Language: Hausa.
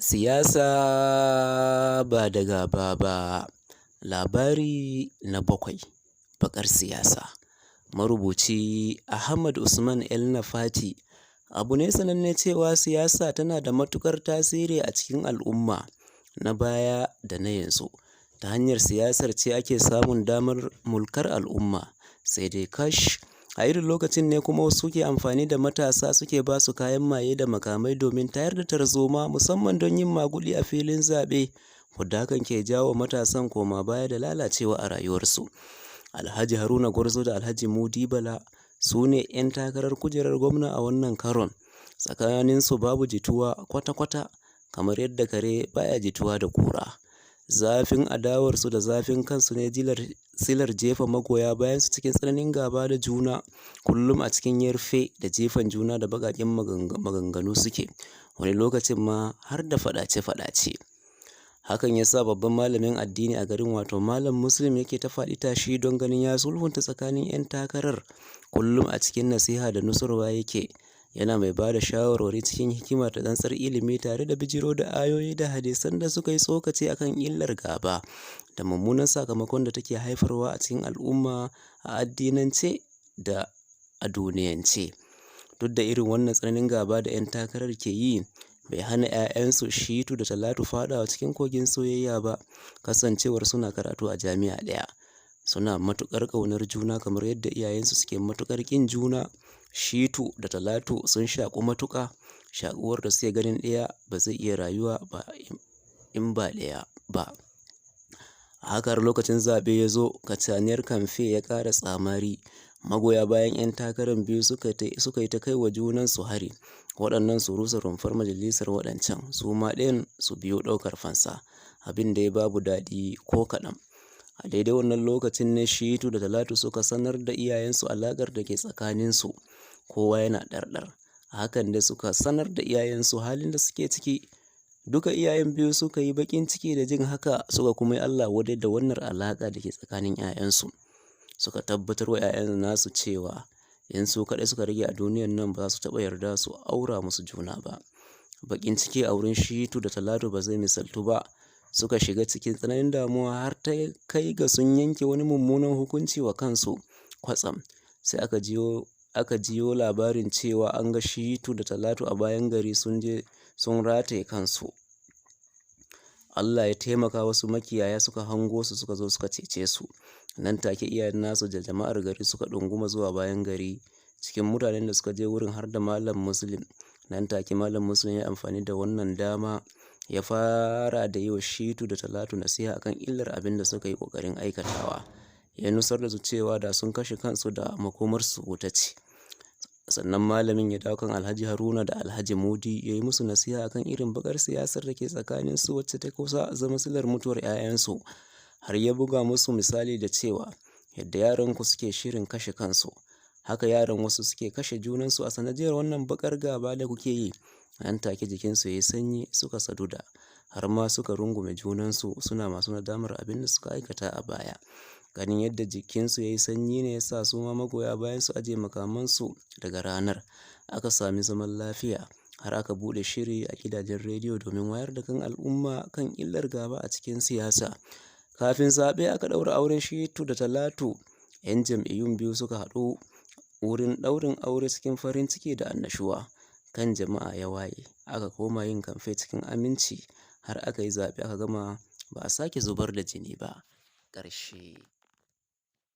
Siyasa ba da gaba ba. Labari na bakwai: Baƙar siyasa. Marubuci: Ahmad Usman El-Nafati. Abu ne sananne cewa siyasa tana da matuƙar tasiri a cikin al'umma, na baya da na yanzu. Ta hanyar siyasar ce ake samun damar mulkar al'umma, sai dai kash, a irin lokacin ne kuma wasu ke amfani da matasa suke ba su kayan maye da makamai domin tayar da tarzoma, musamman don yin maguɗi a filin zaɓe, wadda hakan ke jawo wa matasan koma baya da lalacewa a rayuwarsu. Alhaji Haruna Gwarzo da Alhaji Mudi Bala su ne 'yan takarar kujerar gwamna a wannan karon. Tsakaninsu babu jituwa kwata-kwata, kamar yadda kare ba ya jituwa da kura. Zafin adawarsu da zafin kansu ne silar jefa magoya bayansu cikin tsananin gaba da juna, kullum a cikin yarfe da jifan juna da baƙaƙen maganganu suke, wani lokacin ma har da faɗace-faɗace. Hakan ya sa babban malamin addini a garin, wato Malam Muslim, yake ta faɗi tashi don ganin ya sulhunta tsakanin 'yan takarar. Kullum a cikin nasiha da nusarwa yake, yana mai ba da shawarwari cikin hikima da tsantsar ilimi tare da bijiro da ayoyi da hadisan da suka yi tsokaci a kan illar gaba da mummunan sakamakon da take haifarwa a cikin al'umma a addinance da a duniyance. Duk da irin wannan tsananin gaba da 'yan takarar ke yi, bai hana 'ya'yansu Shitu da Talatu faɗawa cikin kogin soyayya ba, kasancewar suna karatu a jami'a ɗaya. Suna matuƙar ƙaunar juna kamar yadda iyayensu suke matuƙar ƙin juna. Shitu da Talatu sun shaƙu matuƙa, shaƙuwar da suke ganin ɗaya ba zai iya rayuwa ba in ba ɗaya ba. A haka har lokacin zaɓe ya zo, kacaniyar kamfe ya ƙara tsamari. Magoya bayan 'yan takarar biyu suka yi ta kai wa junansu hari, waɗannan su rusa rumfar majalisar waɗancan, su ma ɗayan su biyo ɗaukar fansa. Abin dai babu daɗi ko kaɗan. A daidai wannan lokacin ne Shitu da Talatu suka sanar da iyayensu alaƙar da ke tsakaninsu, kowa yana ɗarɗar. A hakan dai suka sanar da iyayensu halin da suke ciki. Duka iyayen biyu suka yi baƙin ciki da jin haka, suka kuma yi Allah wadai da wannan alaƙa da ke tsakanin 'ya'yansu. Suka tabbatar wa 'ya'yan nasu cewa in su kaɗai suka rage a duniyar nan, ba za su taɓa yarda su aura musu juna ba. Baƙin ciki a wurin Shitu da Talatu ba zai misaltu ba. Suka shiga cikin tsananin damuwa har ta kai ga sun yanke wani mummunan hukunci wa kansu. Kwatsam sai aka jiyo labarin cewa an ga Shitu da Talatu a bayan gari sun je sun rataye kansu. Allah ya taimaka wasu makiyaya suka hango su, suka zo suka cece su. Nan take iyayen nasu da jama'ar gari suka ɗunguma zuwa bayan gari. Cikin mutanen da suka je wurin har da Malam Muslim. Nan take Malam Muslim ya amfani da wannan dama ya fara da yi wa Shitu da Talatu nasiha akan illar abin da suka yi ƙoƙarin aikatawa. Ya nusar da su cewa da sun kashe kansu da makomarsu wuta ce. Sannan malamin ya dawo kan Alhaji Haruna da Alhaji Mudi, ya yi musu nasiha akan irin baƙar siyasar da ke tsakaninsu, wacce ta kusa zama silar mutuwar 'ya'yansu. Har ya buga musu misali da cewa yadda yaranku suke shirin kashe kansu, haka yaran wasu suke kashe junansu a sanadiyar wannan baƙar gaba da kuke yi. Nan take jikinsu ya yi sanyi, suka saduda, har ma suka rungume junansu suna masu nadamar abin da suka aikata a baya. Ganin yadda jikinsu ya yi sanyi ne ya sa su ma magoya bayan su ajiye makamansu. Daga ranar aka sami zaman lafiya, har aka buɗe shiri a gidajen rediyo domin wayar da kan al'umma kan illar gaba a cikin siyasa. Kafin zaɓe aka ɗaura auren Shitu da Talatu. 'Yan jam'iyyun biyu suka haɗu wurin ɗaurin aure cikin farin ciki da annashuwa. Kan jama'a ya waye, aka koma yin kamfe cikin aminci, har aka yi zaɓe aka gama, ba a sake zubar da jini ba. Ƙarshe.